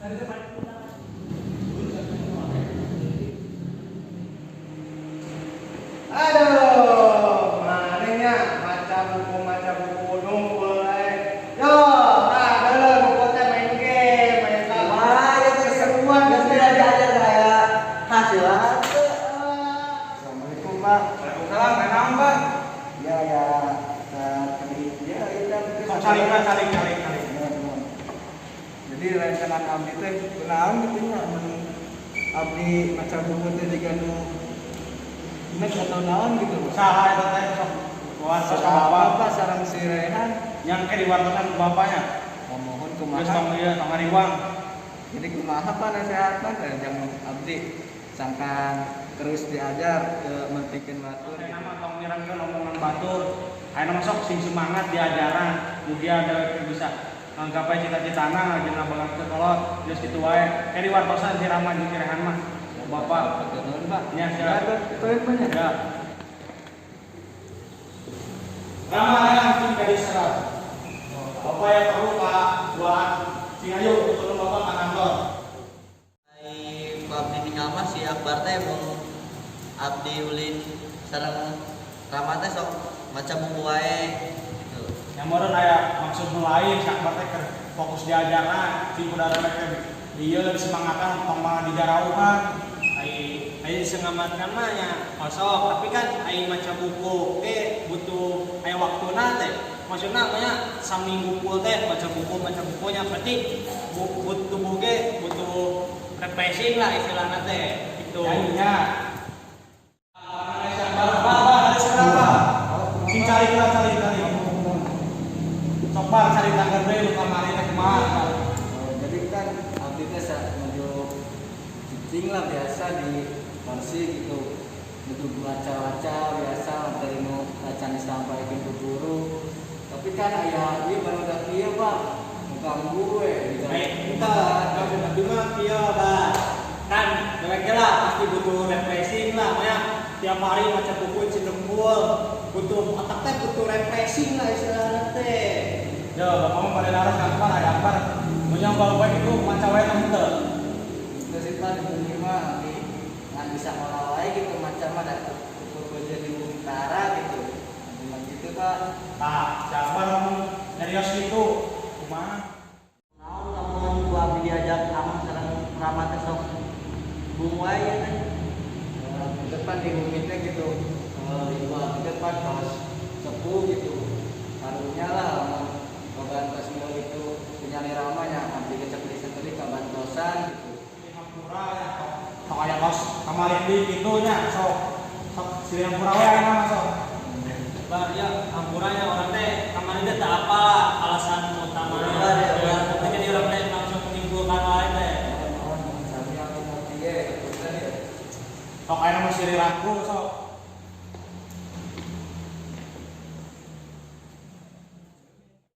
Aduh, manehnya maca buku nungkul eh. Yo, nah, dulu buku teh main game, main Wah, ya teh keseruan geus teh. tidak diajar saya hasil. Assalamualaikum, Pak. Waalaikumsalam, naon, Pak? Ya, ya, tadi ya, itu Sok calik lah, calik, calik, calik. Jadi rencana abdi teh kunaon gitu nya, mun abdi maca buku teh jiga nu nek atau naon gitu, Pak. Saha eta teh, sok wartos ka Apa bapak? Pak, sareng si Rehan. Yang ke diwartosan ku bapaknya. Mohon Geus kumaha. Tong ieu, tong ngariwang. Jadi kumaha, Pak, nasihatna teh jang abdi sangkan terus diajar ke mentikeun batur? Saya nama tong mirengkeun omongan batur. Ayeuna mah sok sing semangat diajaran. Mugia dewek bisa nggapai cita-citana jeung ngabangat kolot. Geus kitu wae. Ke diwartosan si Rama jeung si Rehan mah. Bapak. Nuhun, Pak. Ya, siap. Itu banyak. Ya. Rama, Rehan, cing ka diserap. Bapak ya perlu ka duaan. Cing ayo tolong bapak ka kantor. Ai ku abdi ningal mah si Akbar teh mun abdi ulin sareng Rama teh sok maca buku wae gitu. Yang meureun aya maksud nu lain, si Akbar teh keur fokus diajaran, cing kudu rek teh dieu disemangatan, tong malah dijarauhan. Ai ai sengamatkan mah nya kosong, tapi kan ai maca buku ge butuh aya waktuna teh. Maksudna nya saminggu full teh maca buku, maca bukunya berarti buku tubuh ge butuh refreshing lah istilahnya teh gitu. Ya nya. Bar, bar, ada seberapa? Cing cari lah, cari, cari. Sok bar cari tanggal deui nu kamari teh kumaha. Oh, jadi kan abdi teh menuju cicing lah biasa di kursi gitu, nuju baca-baca biasa materi nu acan disampaikan ke guru, tapi kan aya ieu baru kieu, Pak, ganggu we. Baik, kita maksud abdi mah kieu, Bah. Kan dewek lah pasti butuh refreshing lah, makanya tiap hari maca buku cenembul, butuh otak teh butuh refreshing lah istilahnya teh. Ya, bapak mah pada laras kan Akbar, aya Akbar. Mun yang bapak itu maca wae teh henteu. Itu sih, Pak, di bumi mah abdi ngan bisa ngolah wae gitu, macam ada ukur jadi bumi gitu. Cuma gitu, Pak. Tah, si Akbar ngomong nyarios gitu. Kumaha? Naon lamun ku abdi diajak amang sareng Rama teh sok bung wae ya teh? Di depan di bumi teh gitu, ibu abdi teh pan kaos sepuh gitu, karunya lah lamun kabantos nu itu punya ramanya abdi kecek sendiri kabantosan gitu. Di hampura ya, tok tok aya kos kamari deui kitu nya, sok sok silih hampura we ayeuna mah sok. Bah, ya hampuranya orang teh kamari teh tak apa lah alasan utamanya. Ulah, ya, ulah. Tapi jadi orang teh langsung menyimpulkan wae teh. Sami abdi ngerti ge, punten ya. Sok ayeuna mah silih rangkul sok.